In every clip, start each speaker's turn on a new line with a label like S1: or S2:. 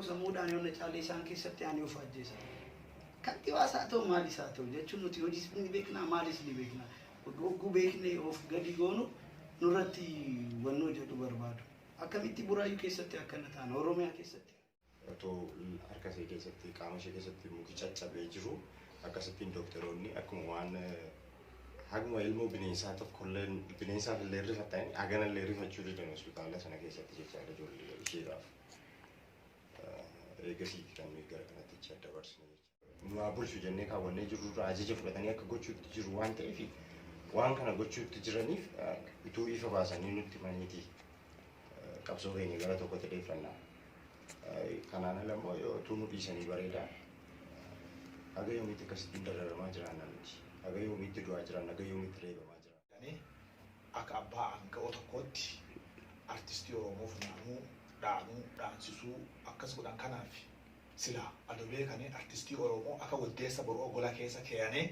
S1: Sammuudhaan yoo na caalee isaan keessatti ani of ajjeesa. Kantibaas haa ta'u, maalis haa ta'u jechuun, nuti hojiis ni beekna, maalis ni beekna. Hogguu beeknee of gadi goonu nurratti wannoo jedhu barbaadu. Akkamitti Buraayyuu keessatti akkana taana, Oromiyaa keessatti?
S2: Otoo harka ishee keessatti, qaama ishee keessatti muki caccabee jiru, akkasittiin dookteroonni akkuma waan haguma ilmoo bineensaa tokkollee bineensaaf illee rifatan haganallee rifachuu didan hospitaala sana keessatti jechaadha ijoollee isheedhaaf. Eegasii kan nuyi gara kanatti achi adda dabarsine jechuudha. Nu haa bulchu jennee kaawwannee jirrurraa ajaja fudhatanii akka gochuutti jiru waan ta'eef, waan kana gochuutti jiraniif utuu ifa baasanii nutti himaniiti qabsoo keenya gara tokkotti deeffannaa. Kanaan ala immoo yoo utuu nu dhiisanii bareedaa. Haga yoomiitti akkasittiin dararamaa jiraanna nuti? Haga yoomiitti du'aa jiraanna? Haga yoomiitti reebamaa jiraanna?
S3: Akka abbaa aanga'oo tokkootti artistii Oromoo funaanuu, dhaanuu, dhaansisuu akkas godhan. Kanaaf silaa adoo beekanii artistii Oromoo akka waddeessa boroo gola keessa keeyanii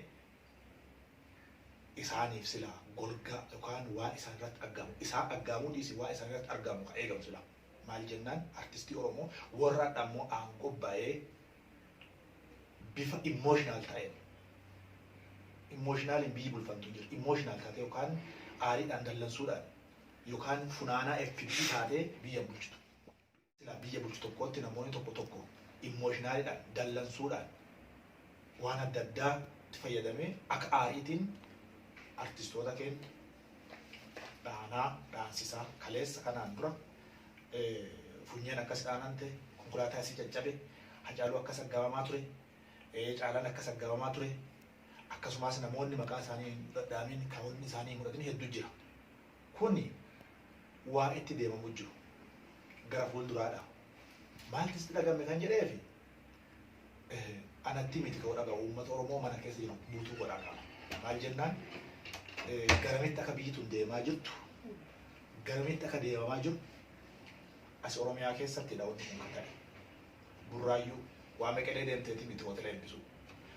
S3: isaaniif silaa golgaa yookaan waan isaan irratti argamu, isaan aggaamuu dhiisi, waan isaan irratti argamu kan eegamu silaa. Maal jennaan, artistii Oromoo warra ammoo aangoo ba'ee bifa emotional ta'een, emotionaliin biyyi bulfamtu hin jiru. Emotional taatee yookaan aariidhaan, dallansuudhaan yookaan funaanaa FB taatee biyya bulchitu. Silaa biyya bulchu tokkotti namoonni tokko tokko emotionaliidhaan, dallansuudhaan, waan adda addaa itti fayyadamee akka aariitiin artistoota keenya dhaanaa dhaansisaa kaleessa kanaan dura funyeen akkas dhaanante, konkolaataa isii caccabe, Hacaaluu akkas aggaamamaa ture, Caalaan akkas aggaamamaa ture, akkasumas namoonni maqaa isaanii hin dhadhaamin, kaawwanni isaanii hin mul'atin hedduu jira. Kuni waa itti deemamu jiru gara fuulduraadha. Maaltu sitti dhagame kan jedheefi anatti miti ka'uu dhaga'u, uummata Oromoo mana keessa jiru guutuu godhaa qaba. Maal jennaan, garamitti akka biyyi tun deemaa jirtu, garamitti akka deemamaa jiru, as Oromiyaa keessattidha wanti kun kan ta'e. Burraayyuu waa Meqelee deemteeti miti hoteela eebbisu.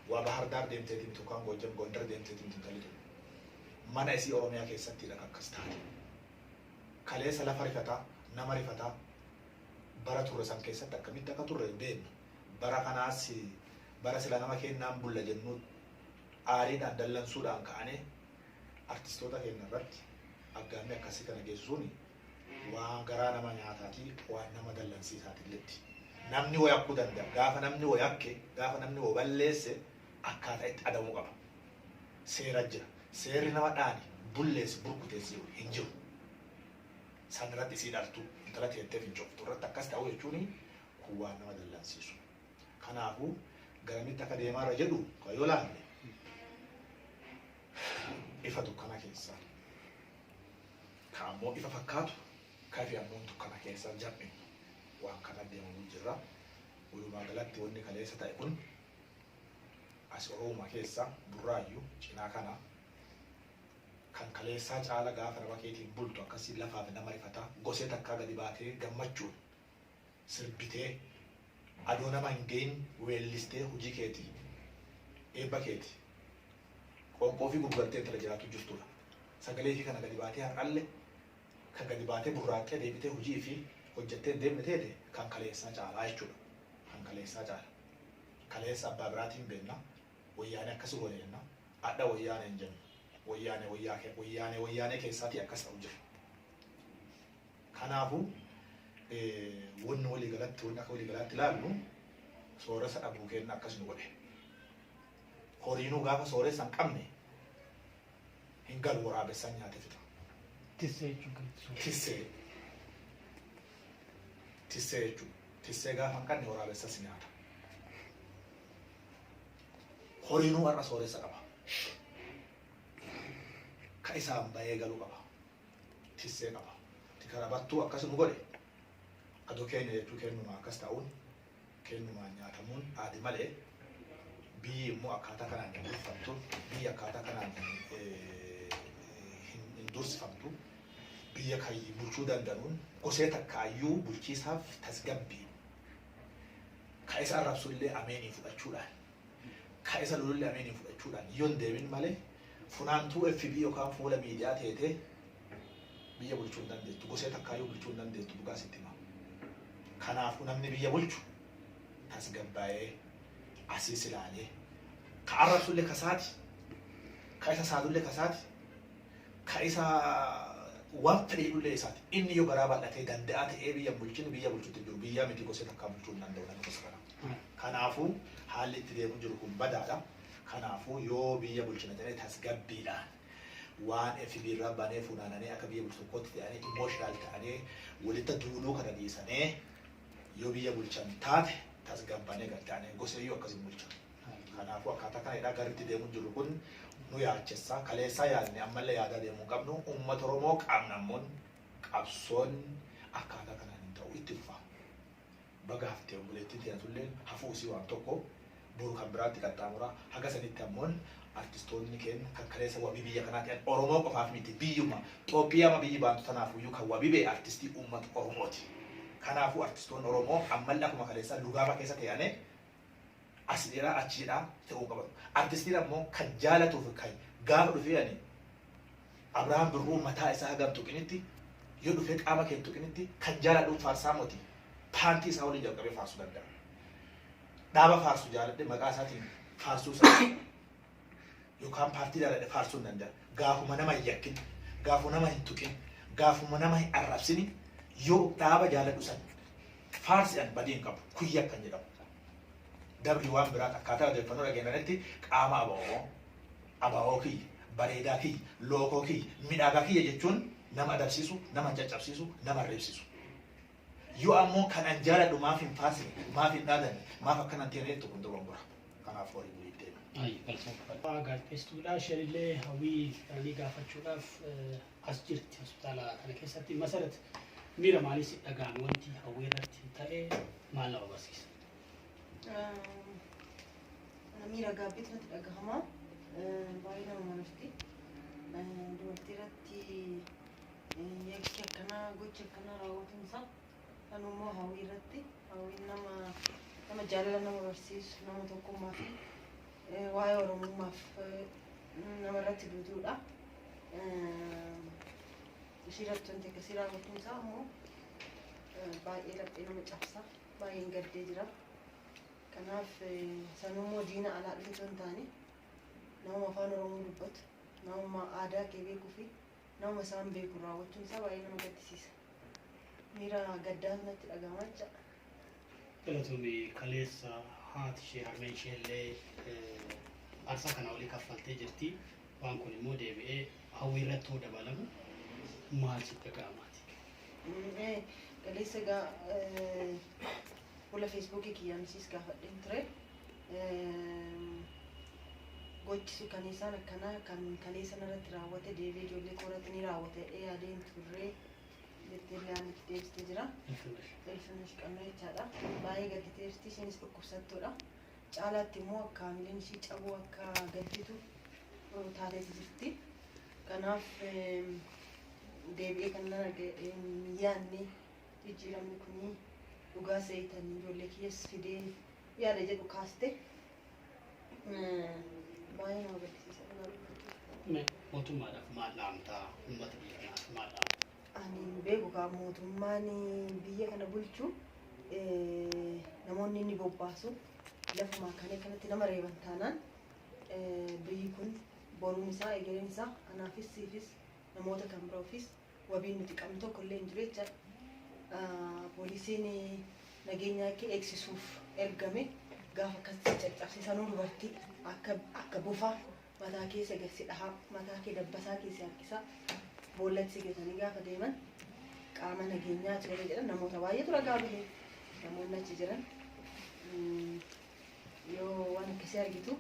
S3: Waa Bahar Daar deemteeti miti yookaan Goojjam Gondar deemteeti miti intalli tun. Mana isii Oromiyaa keessattidha kan akkas taate. Kaleessa lafa rifataa, nama rifataa bara turre san keessatti akkamitti akka turre hin beeknu. Bara kanaas bara sila nama kennaan bulla jennu aariidhaan, dallansuudhaan ka'anii artistoota keenya irratti aggaammii akkasii kana geessisuun waan garaa nama nyaataati, waan nama dallansiisaati illetti. Namni waa yakkuu danda'a. Gaafa namni waa yakke, gaafa namni waa balleesse, akkaataa itti adamuu qaba. Seera jira. Seerri nama dhaani, bulleessi, burkuteessi hin jiru. San irratti isii dhartu intala teettee fincooftu irratti akkas ta'uu jechuun kun waan nama dallansiisu. Kanaafuu garamitti akka deemaarra jedhu kan yoo laalle, ifa dukkana keessaa ka ammoo ifa fakkaatu, ka ifi ammoo dukkana keessa jam'inu waan kana deemamu jirra. Walumaa galatti wanni kaleessa ta'e kun as Oromoo keessa Burraayyuu cinaa kana kan kaleessaa caala gaafa nama keetiin bultu akkasii lafaaf nama rifataa gosee takkaa gadi baatee gammachuun sirbitee adoo nama hin gahin weellistee hojii keetii, eebba keeti, qoonqoo fi gurgurtee intala jiraatu jirtudha. Sagalee fi kana gadi baatee har'alle kan gadi baatee burraaqqee deebitee hojii fi hojjettee hin deemne teete kan kaleessaa caalaa jechuudha. Kan kaleessaa caala. Kaleessa abbaa biraatiin beenna. Wayyaanee akkas goone jenna. Adha wayyaanee hin jennu. Wayyaanee wayyaanee wayyaanee keessaatii akkas ta'u jira. Kanaafuu wanni walii galatti, wanni akka walii galaatti ilaallu, sooressa dhabuu kenna akkas nu godhe. Horiinuu gaafa sooressa hin qabne hin galu, waraabessaan nyaate fixa.
S4: Tissee jechuun kan itti
S3: Tissee. Tissee jechuudha. Tissee gaafa hin qabne waraabessas nyaata. Horiinuu har'a sooressa qaba. Ka isaan bahee galu qaba. Tissee qaba. Kana battuu akkas nu godhe adoo keenya jechuu kennumaa akkas ta'uun kennumaan nyaatamuun aadi malee, biyyi immoo akkaataa kanaan hin bulfamtu, biyyi akkaataa kanaan hin dursifamtu. Biyya kan bulchuu danda'uun gosee takkaayyuu bulchiisaaf tasgabbii ka isa arrabsullee ameeniin fudhachuudhaan, ka isa lolullee ameeniin fudhachuudhaan yoo hin deemin malee, funaantuu FB yookaan fuula miidiyaa teetee biyya bulchuu hin dandeettu. Gosee takkaayyuu bulchuu hin dandeettu, dhugaa sitti hima. Kanaafuu namni biyya bulchu Tasgabbaa'ee asiis ilaalee ka arrabsullee kasaati, ka isa saadullee kasaati, ka isa waan fedhe jedhullee isaati. Inni yoo garaa bal'atee danda'aa ta'ee biyya bulchin biyya bulchutti jiru biyya miti gosa takkaa bulchuu hin danda'u namni gosa kana. Kanaafuu haalli itti deemu jiru kun badaadha. Kanaafuu yoo biyya bulchina jedhee tasgabbiidhaan waan FB irraa banee funaananii akka biyya bulchu tokkotti ta'anii emotional ta'anii walitti duuluu kana dhiisanii yoo biyya bulchan taate tasgabbaanee gad ta'anii gosa iyyuu akkasiin bulchan. Kanaafuu akkaataa kana hidhaa garri itti deemu jiru kun nu yaachessa. Kaleessaa yaadne ammallee yaadaa deemuu qabnu. Uummata Oromoo qabna ammoo qabsoon akkaataa kanaan hin ta'u itti fufa. Baga haftee obboleettiin teenyatullee hafuusii waan tokko boru kan biraatti qaxxaamura. Haga sanitti ammoo artistoonni keenya kan kaleessa wabii biyya kanaa ta'an Oromoo qofaaf miti biyyuma Xoophiyaa biyyi baantu tanaafuyyuu kan wabii ba'e artistii uummata Oromooti. Kanaafuu artistoonni Oromoo ammallee akkuma kaleessa lugaama keessa ta'anii as jedhaa achi jedhaa ta'uu qaban. Artistiin ammoo kan jaalatuuf kan gaafa dhufee ani Abrahaam Birruu mataa isaa hagam tuqinitti yoo dhufee qaama kee tuqinitti kan jaaladhuuf faarsaa moti paantii isaa waliin jalqabee faarsuu danda'a. Dhaaba faarsu jaaladhe maqaa isaatiin faarsuu isaa yookaan paartii jaaladhe faarsuu hin danda'a. Gaafuma nama hin yakkin, gaafuma nama hin tuqin, gaafuma nama hin arrabsini yoo dhaaba jaaladhu san faarsi'an badii hin qabu kuyya kan jedhamu. Dabri waan biraa akkaataa odeeffannoo dhageenyanitti qaama ABO, ABO kiyya, bareedaa kiyya, lookoo kiyya, midhaagaa kiyya jechuun nama adabsiisu, nama hin caccabsiisu, nama hin reebsisu. Yoo ammoo kan an jaaladhu maaf hin faarsine, maaf hin dhaadanne, maaf akkana hin ta'e jettu kun dogongora. Kanaaf horii bulii deema.
S4: Ayi, galatoomfadha. Gaazexeessituudha. Isheen illee hawwii qalanii gaafachuudhaaf as jirti hospitaala kana keessatti. Masarat, miira maalii si dhaga'ame wanti hawwii irratti ta'e maal nama barsiisa?
S5: Miira gaabbiitu natti dhagahama. Baay'ee nama mararti. Dubartii irratti yakki akkanaa gochi akkanaa raawwatuun isaa kan immoo hawwii irratti hawwiin nama nama jaalala nama barsiisu nama tokkummaa fi waa'ee oromummaaf nama irratti duutuudha. Ishii irratti wanti akkasii raawwatuun isaa immoo baay'ee laphee nama cabsa. Baay'een gaddee jira. Kanaaf sanummoo diina alaa dhufe osoo hin taane nama afaan Oromoo dubbatu, nama aadaa kee beekuu fi nama isaan beeku raawwachuun isaa baay'ee nama gaddisiisa. Miira gaddaatu natti dhagahama jechaadha.
S4: Galatoomii kaleessa haati ishee harmeen ishee illee aarsaa kana olii kaffaltee jirti. Waan kun immoo deebi'ee hawwii irratti yoo dabalamu maal sitti dhaga'amaati?
S5: Kaleessa egaa fuula feesbuukii kiyyaan siis gaafadheen ture. Gochi suukaneessaan akkanaa kan kaleessa narratti raawwate deebi'ee ijoollee koo irratti ni raawwate jedhee yaadeen turre jettee illee itti deebistee jira. Ilfinesh Qannoo jechaadha. Baay'ee gadditeerti isheenis dhukkubsattuudha. Caalaatti immoo akka miilli ishii cabuu akka gadditu taateeti jirti. Kanaaf deebi'ee kan nan arge hin yaadne jijjiiramni kunii dhugaa seeyitanii ijoollee kiyyas fidee yaada jedhu kaaste. Baay'ee nama gaddisiisa dhugaa dubbachuuf.
S4: Mootummaadhaaf maal dhaamtaa? Uummata biyya kanaaf maal dhaamtaa?
S5: Ani hin beeku kaa mootummaan biyya kana bulchu namoonni inni bobbaasu lafumaa kana kanatti nama reeban taanaan biyyi kun boruun isaa egereen isaa anaafis siifis namoota kan biroofis wabiin nuti qabnu tokko illee hin jiru jechaadha. Poolisiin nageenya akka eegsisuuf ergame gaafa akkasitti caccabsiisanuu dubartii akka akka bofaa mataa keessa gadi dhahaa mataa kee dabbasaa keessa harkisaa boollatti si gatanii gaafa deeman qaama nageenyaa warra jedhan namoota baay'eetu ragaa bahe namoonni achi jiran yoo waan akkasii argitu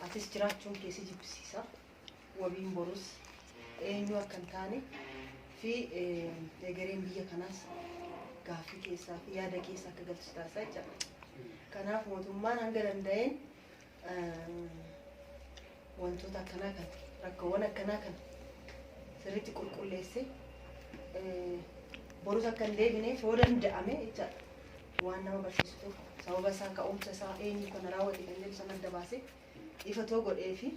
S5: atis jiraachuun keessi jibbisiisa wabiin borus eenyu akka hin taane fi egereen biyya kanaas gaaffii keessaa fi yaada keessa akka galchu taasisaa jechaadha. Kanaaf mootummaan hanga danda'een wantoota akkanaa kana rakkoowwan akkanaa kana sirriitti qulqulleessee borus akka hin deebineef yoo danda'ame jechaadha. Waan nama barsiisu tokko sababa isaa ka'umsa isaa eenyu kana raawwate kan jedhu sana adda baasee ifa too godhee fi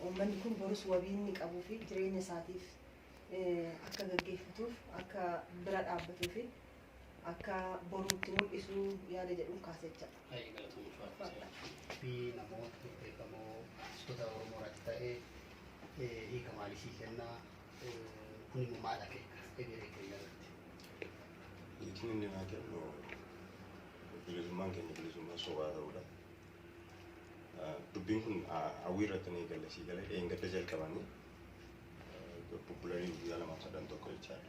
S5: uummanni kun borus wabii inni qabuu fi jireenya isaatiif akka gaggeeffatuuf akka bira dhaabbatuu fi akka boruutti mul'isuu yaada jedhuun kaase jechaadha.
S4: Baay'ee galatoomuu ulfaata. Fi namoota beekamoo artistoota Oromoo irratti ta'ee hiika maalii sii kennaa, kun immoo maal akeeka egeree keenya irratti?
S2: Hiikni inni naa kennu bilisummaan keenya bilisummaa sobaa ta'uudha. Dubbiin kun Hawwii irratti ni eegale, sii galee dheengadda jalqabanii bubbulanii guyyaa lamaaf sadan tokko jechaadha.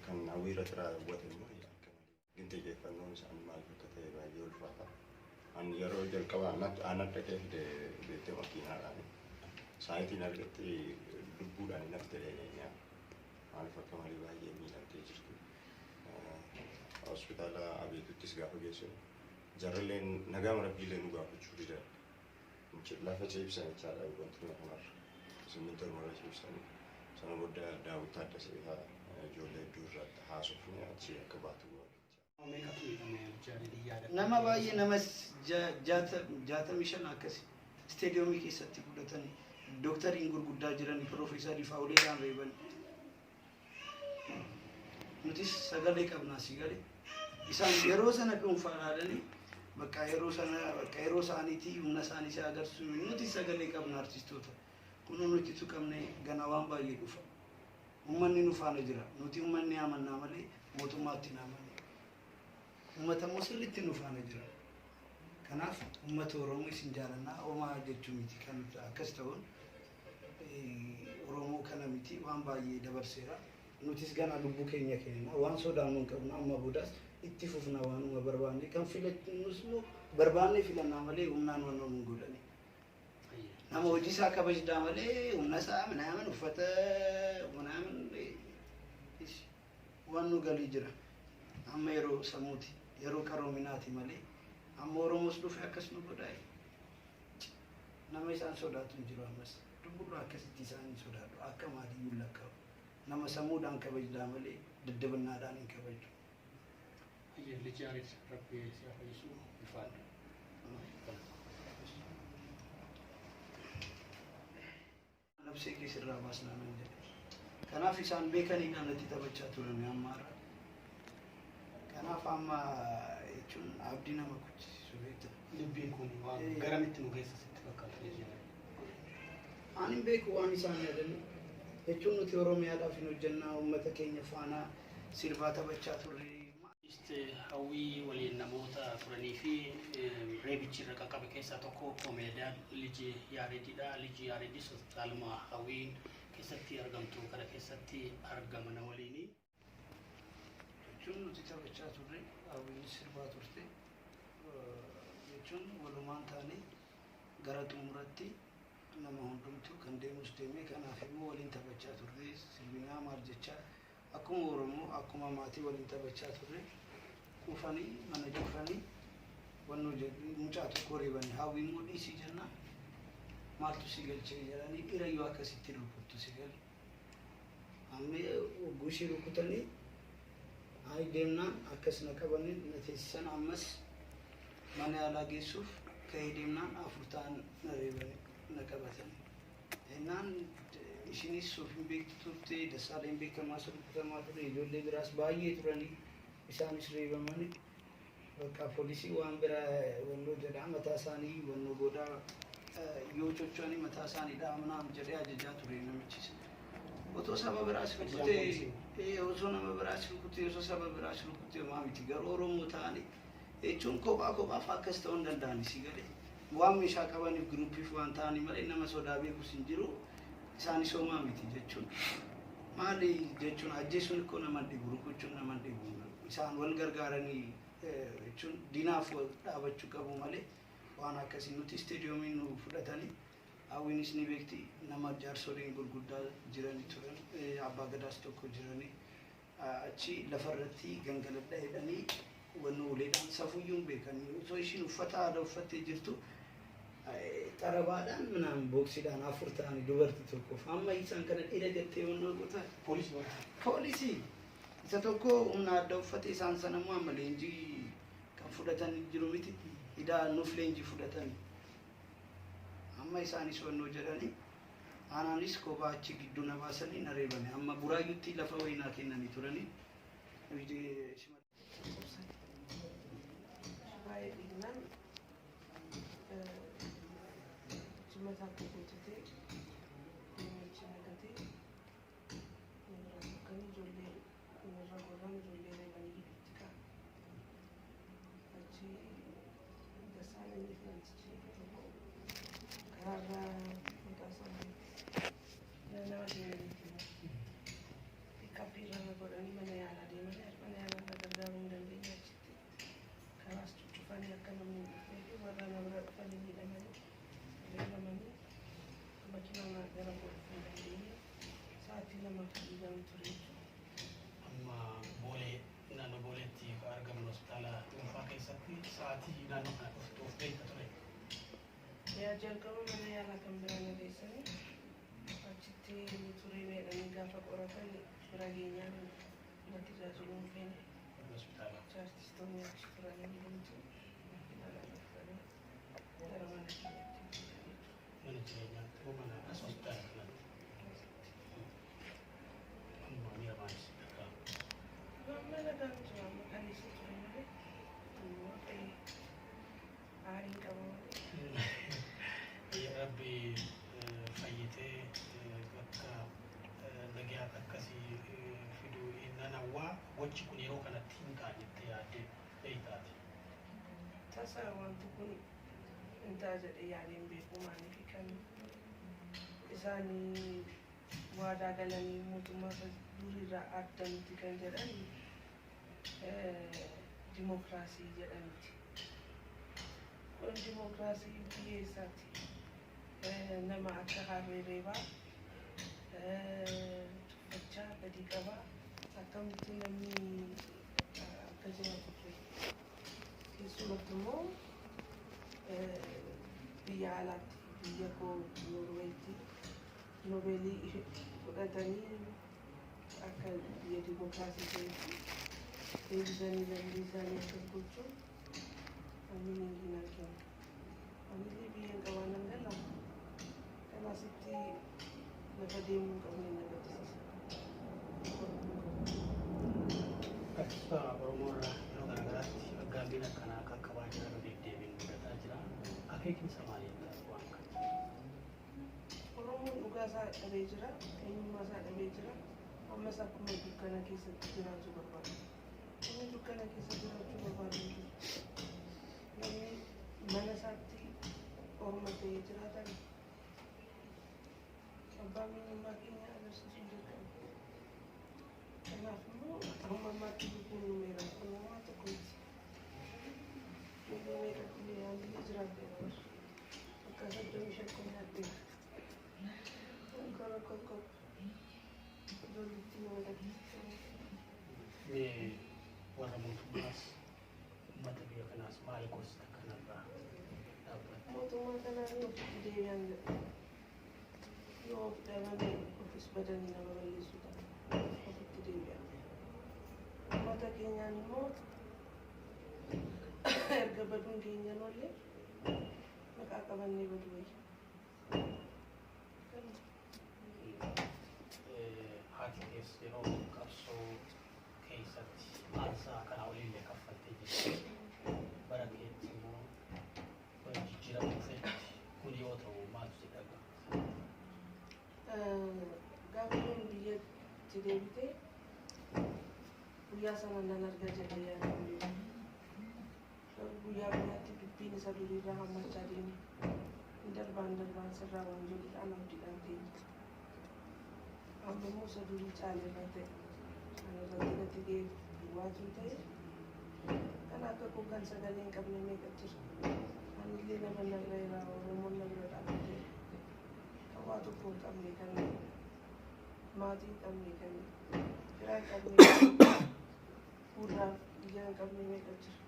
S2: Kan Hawwii irratti raawwate immoo akka malee xiyyeeffannoon isaanii maaliif akka ta'e baay'ee ulfaata. Ani yeroo jalqabaa ana dhaqee fide beektee makiinaadhaan saayitiin argatte lubbuudhaan hin hafte dheenyaa maaliif akka malee baay'ee miidhamtee jirtu. Hospitaala Abeetuttis gaafa geessinu jarrilleen nagaa rabbiillee nu gaafachuu didan. Lafa ciibsan jechaadha wanti kanarra. Simmintoo irra ciibsanii sana booda Daawit Taaddasee ijoollee hedduu irratti haasofne achi akka baatu godhan.
S4: Meeqatu miidhame jaalladhi yaada?
S1: Nama baay'ee, nama 65 akkasi isteediyoomii keessatti fudhatanii, dooktariin gurguddaa jiran, piroofeesarii fa'aa uleedhaan reeban. Nutis sagalee qabnaa, si galee. Isaan yeroo sana dhuunfaa ilaalanii bakka yeroo sana bakka yeroo isaaniitii humna isaanii si agarsiisu, nuti sagalee qabna artistoota. Kunoo nuti tuqamne, gana waan baay'ee dhufa. Uummanni nu faana jira. Nuti uummanni amannaa malee mootummaatti hin amannu. Uummata immoo sirriitti nu faana jira. Kanaaf uummata Oromoo isin jaalannaa, homaa jechuu miti kan akkas ta'uun Oromoo kana miti, waan baay'ee dabarseera. Nutis gana lubbuu keenya kenna, waan sodaannu hin qabnu, amma boodas itti fufna waanuma barbaanne kan filannus immoo barbaanne filannaa malee humnaan waan nu godhani. Nama hojii isaa kabajdaa malee humna isaa minaamin uffata minaamin waan nu galii jira. Amma yeroo sammuuti, yeroo qaroominaati malee amma Oromoos dhufe akkas nu godhaa. Nama isaan sodaatu hin jiru ammas. Lubbuudhaan akkasitti isaan hin sodaadhu. Akka maaliyyuu lakkaa'u. Nama sammuudhaan kabajdaa malee daddabannaadhaan hin kabaju.
S4: Liji Yaared, Rabbi si haa fayyisu, ulfaadha.
S1: Nabsee keessirraa baasnaa nan jedhe. Kanaaf isaan beekaniidhaan natti taphachaa turan amma har'a. Kanaaf amma jechuun abdii nama kuchisiisu beekta.
S4: Dubbiin kun waan garamitti nu geessa sitti fakkaata, Liji Yaared?
S1: Ani hin beeku waan isaan yaadanii. Jechuun nuti Oromiyaadhaaf hin hojjennaa, uummata keenya faana sirbaa taphachaa turre.
S4: Hawwii waliin namoota turanii fi reebichi irra qaqqabe keessaa tokko koomeediyaan Liji Yaaredidha. Liji Yaaredis hospitaaluma Hawwiin keessatti argamtu kana keessatti argama na waliini.
S1: Jechuun nuti taphachaa turre, Hawwiinis sirbaa turte. Jechuun walumaan taane gara xumuratti nama hundumtuu kan deemus deemee, kanaaf immoo waliin taphachaa turre, sirbinaa maal jechaa akkuma Oromoo akkuma maatii waliin taphachaa turre, kufanii mana cufanii wannoo jedhu mucaa tokko reebanii, Hawwii immoo dhiisii jennaan maaltu si galchee jedhanii, dhiirayyuu akkasitti rukuttu si gale. Amma hogguu ishee rukutanii ayi deemnaan akkas na qabanii na teessisan, ammas mana yaalaa geessuuf ka'ee deemnaan afur ta'an na reebanii na qabatanii. Innaan ishinis of hin beektu turte, Dassaaleen beekamaa rukutamaa ture, ijoollee biraas baay'ee turanii isaanis reebamanii, bakka poolisii waan biraa wannoo jedhaa mataa isaanii wannoo godhaa yoo socho'anii mataa isaanii dhaabnaan jedhee ajajaa ture namichis. Otoo saba biraas rukutee, osoo nama biraas rukutee, osoo saba biraas rukutee homaa miti, garuu Oromoo ta'anii jechuun kophaa kophaaf akkas ta'uu hin danda'ani, si galee. Waan meeshaa qabaniif giruupiif waan ta'anii malee nama sodaa beekus hin jiru, isaanis homaa miti jechuun. Maali jechuun ajjeesuun ikkoo nama dhibu, rukuchuun nama dhibu, isaan wal gargaaranii jechuun diinaaf wal dhaabachuu qabu malee waan akkasii nuti isteediyoomii nu fudhatanii, Hawwiinis ni beekti, nama jaarsoliin gurguddaa jiranii turan, abbaa gadaas tokko jiranii, achi lafarratti gangaladha jedhanii wanni uleedhaan safuyyuu hin beekanii, osoo ishiin uffata aadaa uffattee jirtu xarabaadhaan minaan booksiidhaan afur ta'anii dubartii tokkoof, amma isaan kana dhiira jettee wannoo goota.
S4: Poolisii waan
S1: Poolisii isa tokko humna adda uffate, isaan sana immoo amma leenjii kan fudhatanii jiru miti, idaa nuuf leenjii fudhatanii amma isaanis wannoo jedhanii, aanaanis kophaa achi gidduu na baasanii na reebani, amma Buraayyutti lafa wayinaa kennanii turanii.
S6: Baay'ee dhiignaan jimmataa koo guutatee deemee nagatee irraa sokkanii ijoollee irra gorran ijoollee reebanii gidduutti ka'a. Achi Dasaalany namtichi tokko karaarraa maqaa isaa nama deemaniiti. Piikaappii irra godhanii mana yaalaa deemanii mana yaalaa irra gargaaruu hin dandeenye achitti karaas cuccufanii akka namni hin dhufnee fi warra nama bira dhufanii miidhamanii reebamanii makiinaan gara koo dhufuu hin dandeenye sa'aatii 2 dhiigaan ture jechuudha.
S4: Amma Boolee, naannoo Booleetti kan argamnu hospitaala dhuunfaa keessatti sa'aatii naannoo kana dhuftuuf beekta ture.
S6: Yaa jalqaba mana yaalaa kan biraa na geessanii achitti turee meedhanii gaafa qoratan bira geenyaan na tajaajiluu hin feene.
S4: Hospitaala.
S6: Artistoonni achi turanii hundumtuu makiinaan na fudhanii gara mana keenyaatti geessan jechuudha.
S4: Mana jireenyaatti moo mana as hospitaala kanatti? Amma miira maalis dhaga'ama?
S6: Amma nagaan jira, amma kaleessa ture malee waaqayyo aariin qaba malee.
S4: Rabbi fayyitee bakka nagayaatti akkasii fiduu nan hawwaa. Gochi kun yeroo kanatti hin ta'a jettee yaaddee beektaati?
S6: Tasa wanti kun hin ta'a jedhee yaadeen beeku. Maaliif kan isaanii waadaa galanii mootummaa isa duriirraa adda miti kan jedhan dimokiraasii jedhamti. Kun dimokiraasii biyya eessaati? Nama akka harree reebaa, tuffachaa gadi qabaa, akkamitti namni akka jiraatu ture. Keessumatti immoo biyya alaatti, biyya koo Noorweetti Noobeelii fudhatanii akka biyya dimokiraasii ta'etti deebisanii lammii isaanii akkas gochuun ani hin arginu. Anillee biyya hin qabaanan gala. Kan asitti lafa deemuu hin qabne na gaddisiisa.
S4: Artistoota Oromoo irraa yeroo garaagaraatti aggaammiin akkanaa qaqqabaa jira, irra deddeebiin mudataa jira. Akeekni isaa maali waan kana?
S6: Oromoon dhugaa isaa dhabee jira, eenyummaa isaa dhabee jira. Ammas akkuma dukkana keessatti jiraachuu barbaada. Namni dukkana keessa jiraachuu barbaadu hin jiru. Namni mana isaatti orma ta'ee jiraatan abbaa eenyummaa keenya agarsiisuu dirqama. Kanaaf immoo amma ammaatti lubbuun dhumeera. Kun waan tokko miti. Ijoollee meeqa dhumee haalli jiraadheera bara. Waggaa 35 kun nyaadheera. Kora koko. Ijoolleetti nama gaddisiisa.
S4: Mee warra mootummaas uummata biyya kanaas maal gorsita kanarraa dhaabbatte?
S6: Mootummaa kanaan ofitti deebi'an jedha. Yoo of dhabame ofis badanii nama balleessuu ta'a. Ofitti deebi'an. Uummata keenyaan immoo erga baduun keenyan oollee maqaa qabannee badu wayya. Kanuma.
S4: Haati kees yeroo qabsoo keessatti aarsaa kanaa oliillee kaffaltee jirti. Bara keetti immoo jijjiirama dhufetti kun yoo ta'u maaltu si dhaga'ama?
S6: Gaafa kun biyyatti deebitee guyyaa sana nan arga jedhee yaadaan beeku. Garuu guyyaa guyyaatti dubbiin isa duriirraa hammachaa deeme. Hin darbaan darbaan sirraa waan jedhudhaan abdiidhaan teenya. Amma immoo isa durii caaleerra ta'e. Kana irratti natti ga'e duwwaatu ta'e. Kan akka koo kan sagalee hin qabne meeqa jira. Anillee nama narra jira, Oromoon na bira dhaabbatee. Kan waa tokko hin qabne, kan maatii hin qabne, kan firaa hin qabne, fuuldaaf ija hin qabne meeqa jira.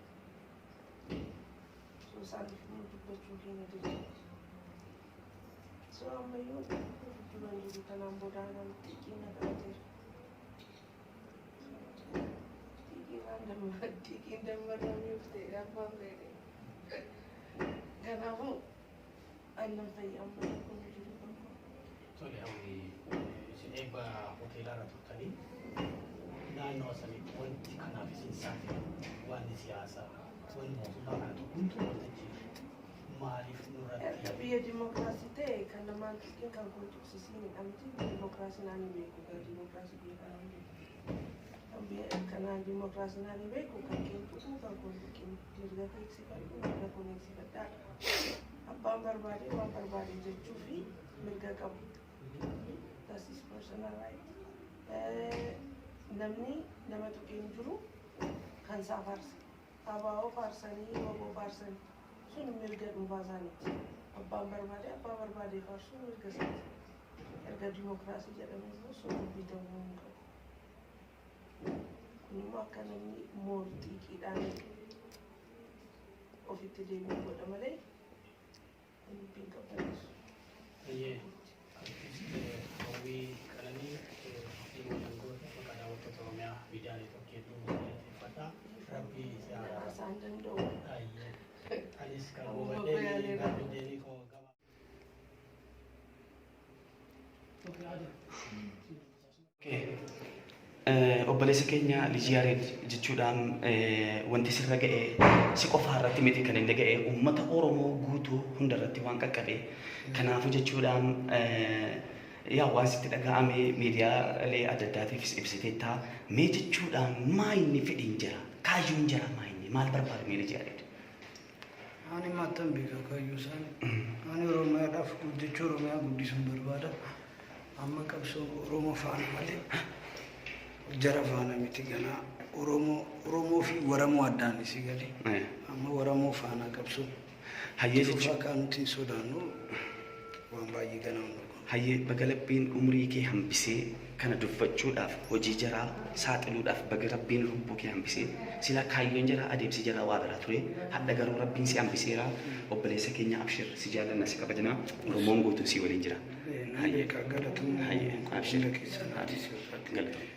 S6: So isaaniif immoo dubbachuu keenya dirqama. So ammayyuu dudduuba hin jiru, kanaan booda anaan xiqqii na qabateera. Xiqiin dammarramee ta'e abbaan fedhe. Kanaafuu annan fayya amma rakkoon jiru tokko.
S4: Tole hawwi, isin eebba hoteelaa irra turtanii naannoo sanitti wanti kanaaf isin saaxilu, wanti siyaasaa, wanti mootummaa kana tokko Guutuu waltajjii maaliif nurratti?
S6: Erga biyya dimookiraasii ta'e kan namaan tuqin kan kun tuqsisiinidha miti. Dimookiraasii naan hin beeku, gara dimookiraasii biyya kanaa hin beeku. Kan biyya kanaa dimookiraasii naan hin beeku, kan keen tuqu kan kun tuqin, mirga kee eegsifadhu, mirga kun eegsifadhaa. Abbaan barbaade waan barbaade jechuu fi mirga qabu. That is personal right. Namni nama tuqee hin jiru kan isaa faarsa. ABO faarsanii, WBO faarsanii, sun mirga dhuunfaa isaaniiti. Abbaan barbaade abbaa barbaade faarsuun mirga isaati. Erga dimookiraasii jedhame immoo sun dubbii ta'uu hin qabu. Kun immoo akka namni moorxiiqiidhaan ofitti deebi'u godha malee kun dubbii hin qabbaneessu.
S4: Baay'ee artist Hawwii Qananii, dhimmoota goota maqaa daawwattoota Oromiyaa Miidiyaa Neetwoorkii hedduu galateeffadha. Rabbi si haa
S6: Haasaan danda'u.
S4: Baay'ee. Anis kan
S6: Amma
S4: hubadhee
S6: bayaaleera.
S4: gaaffii deebii koo gaba.
S7: Obboleessa keenya Liji Yaareed, jechuudhaan wanti sirra ga'e si qofa irratti miti kan inni ga'e, uummata Oromoo guutuu hunda irratti waan qaqqabe. Kanaafuu jechuudhaan yaa waan sitti dhaga'ame miidiyaalee adda addaatiifis ibsiteetta. Mee jechuudhaan maa inni fedhiin jira? Kaayyoon jira, maa inni maal barbaadu mee Liji Yaareed?
S1: Ani maattan beeka kaayyoo isaanii. Ani Oromiyaadhaaf guddachuu, Oromiyaa guddisuun barbaada. Amma qabsoo Oromoo faana malee jara faana miti ganaa. Oromoo Oromoo fi Waramoo addaan isi galee. Amma Waramoo faana qabsoo.
S7: Hayyee
S1: Fufaa
S7: jechuun
S1: kan nuti hin sodaannu waan baay'ee ganaa nu.
S7: Hayyee, baga Rabbiin umrii kee hambisee kana dubbachuudhaaf, hojii jaraa saaxiluudhaaf, baga Rabbiin lubbuu kee hambisee. Sila kaayyoon jaraa, adeemsi jaraa waa biraa ture. Hadha garuu Rabbiin si hambiseera. Obboleessa keenya, abshir, si jaallanna, si kabajna, Oromoon guutuun si waliin jira.
S1: Nan beekaa, galatoomuu.
S7: Hayyee, abshir.
S1: Hunda keessan.
S7: Galatoomi.